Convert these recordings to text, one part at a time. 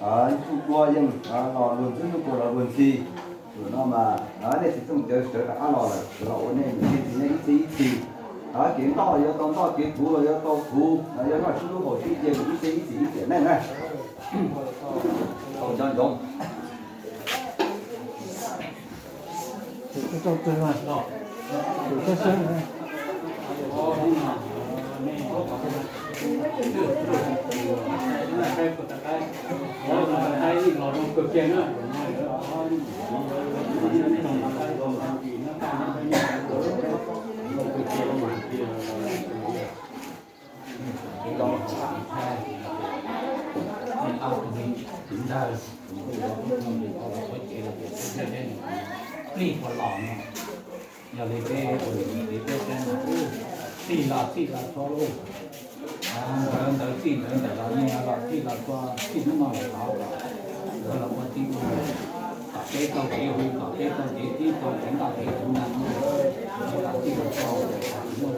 Tsuj Dua Yeej los luag ntxwb, Tsuj Dua los luag ntxhi. Zaum no mas nej txiv txooj cawv sawv rov qab los lawm, sawv los ua nej mus ntxhi nej ib txhis ib txhis. Kev ntoj yuav tau ntoj, kev thuv los yuav tau thuv, yuav noj sib hlub haus sib ce mus ib txhis ib txhis ib tiam neej na. Nco ntsoov. Plig puas los no, yog li peb ua li peb saib no, txij los txij los txog lauj, ntawd ntawd txij ntawd ntawm los nej los txij los txog txij hnub no los tod, nkawd los ua tij ua, tom peb tau kev hu, tom peb tau kev tib, tau kev noj kev haus na, nkawd los txij los txog tsis muaj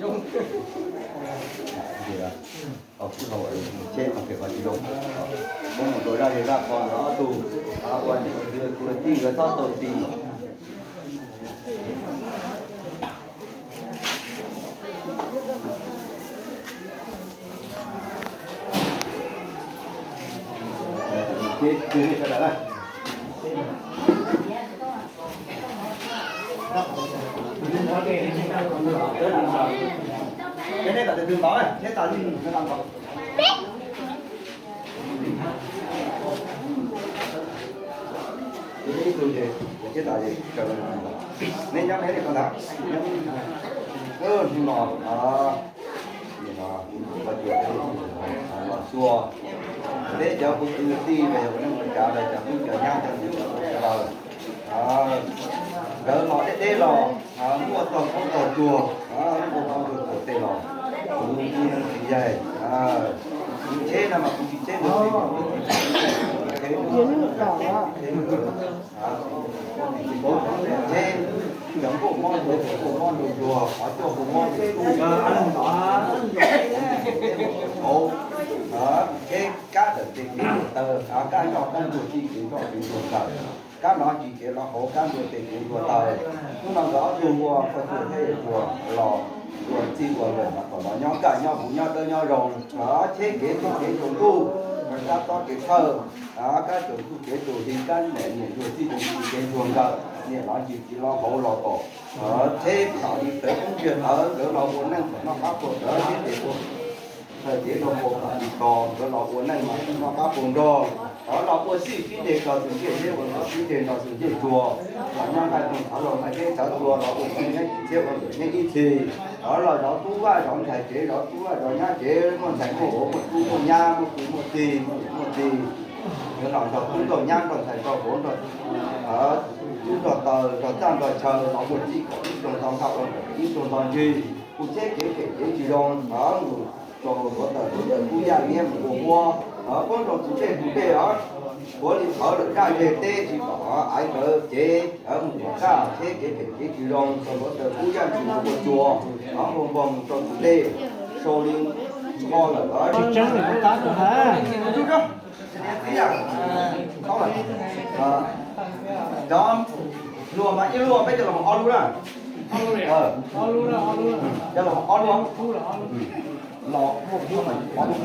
hnub. Tau kwj hau tsheb qhov tsis zoo, muab mus rau zaj zej zaj qho ntawd ob tug, ua niam ua txiv ua kwv ua tij nkawd txhob txaus ntshai. Neb nyob neb li ko ntag. Hnub no los xyuas peb cov kwv tij los yog ua neej ua tsav los cov tub cov nyab cov ntxhais cov laus, nkawd los deb deb los muaj tog koob tog tuag, muaj tog tuag tuag tej los kuv tsis yeej, kuv tsheb no mas kuv tsis tsheb ntawd, tsheb cov nkauj mob ntuag, cov nkauj mob ntuag, qhov coj hu mob ntuag, hauv, tsheb kab ntawm tes kev ntuag taw, kab nroj kab ntuag txij kev nroj kev ntuag taw, kab nov tsis kev los hauv kab ntuag tes kev ntuag taw. Hnub no nkawd ob tug ua qhov tsuas thiab yawg tsuas los ua txij ua nkawm mas kom los nyob kaj nyob huv nyob dawb nyob zoo, tsheb kev txij kev ntsuag ntuj, sab tob kev thawj, kab tsaus ntuj kev tsaus hli, kab niam niam ntsuag txij tsaus ntuj kev ntsuag nkawm, niam los tsis txiv los hauv los kom tsheb los li tawv koob ntiag tawv, nkawd los ua neej kom noj qab puas tawv, tsheb ces ua txawj kev nrog puas kom tsis tos, nkawd los ua neej mas noj qab puas nrog, los ua txij tib nte nrog txwv ncej, tsheb ua kom tib nte nrog txwv ncej tsuas, los nyob nqaij toog txhawv los nqaij teb txhawv tua, los ua txij nyob tsis txhiab ua nkawm nyob ib txhis, los zov tub vaj zov ntxhais tsev, zov tub vaj zov nyab tsev, muaj ntxhais muaj vauv, muaj tub muaj nyab, muaj kwv muaj tij, muaj tub muaj tij, nkawd los nrog tub nrog nyab nrog ntxhais nrog vauv nrog tub nrog taws nrog txaj nrog chaw, los ua txij kom ib tug nto nkaj ua nkawm, ib tug nto ntsig, ua tsheb kev phem kev tsis zoo, mus rau tuav taws tuav taws kub yaj liab mus ua huab, poob rau tus dej tus dej os, puav li thawv lawm daj ntseg teb tsis pom aiv ntawd ces mus kom kaj tsheb kev phem kev tsis zoo, rau tuav taws kub yaj tsis mus ua tsuas, npog npog mus rau tus dej, sau li npog lawm os. Cov luag mas ib luag, peb cov los ob lub na. Cov los ob lub. Los muaj kub mas ob lub.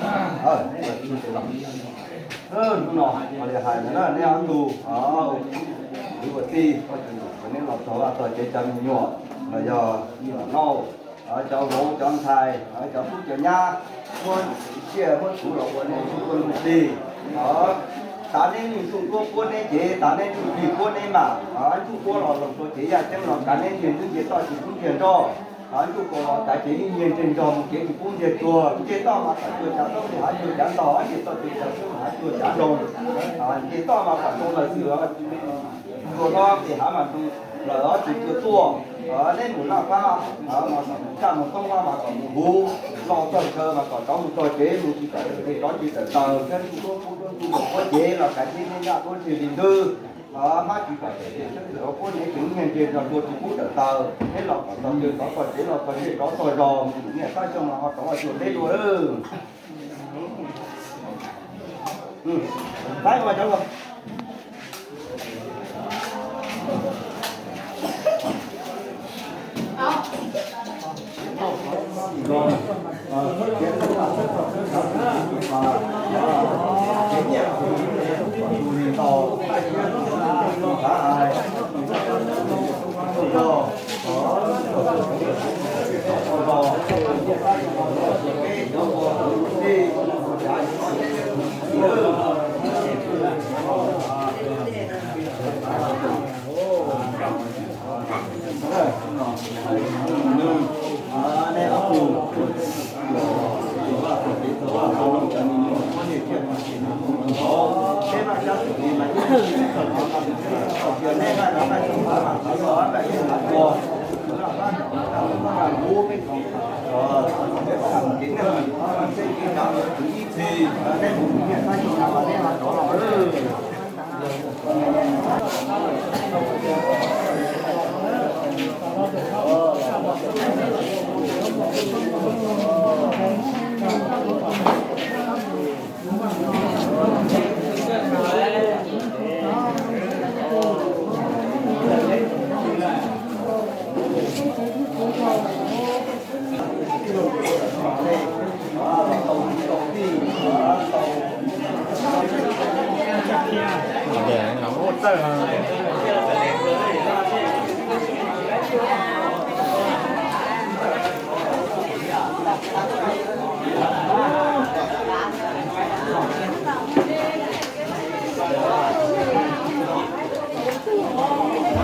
Hnub no li hais ntawd na, neb ob tug kwv ua tij, neb los txog vaj txog tsev cov me nyuam los yog me nyuam nauj, cov vauv cov ntxhais, cov tub cov nyab, muab tsiaj muab txhuv los ua nej tub ua luag tij, Tav neb niag ntsuj duab puab neb cev, tav neb ntsuj plig puab neb mas, ntsuj duab los los rau cev yaj ceeb los kav neb niag ntsuj ncej toj tsis pub ntiag nroj. Ntsuj kaus los kav cev nyiag ntseg nrog mus kev tsis pub ntiag tuag. Ncej toj mas kom cuag cav toob ces hav cuag cav ntog, ncej toj ces cav toob mas hav cuag cav nroo. Ncej toj mas kom nroo lawm xwb, tuag no ces hav mas nroo lawm, tsis cuag tuaj. Neb mus laj fab mas kom mus kaj mus toob, fab mas kom mus huv, los txog chaw mas kom rov mus txog tsev, mus tsis tawm tsev rov tsis tawm taws, thiab ntsuj duab pub duab ntsuj kaus puab cev los kav neb niag zaj duab ntseg li ntawd. Hmab tsis kom tawm tsev, sab txwm puab neb tsev nyiag ntseg nrog tuag tsis pub tawm taws, neb los kom txog chaw rov txog tsev, los txog zej rov txog zos, mus niaj fab xyoo mas ho rov ua cuag peb dua lawm. Laib ua cov los.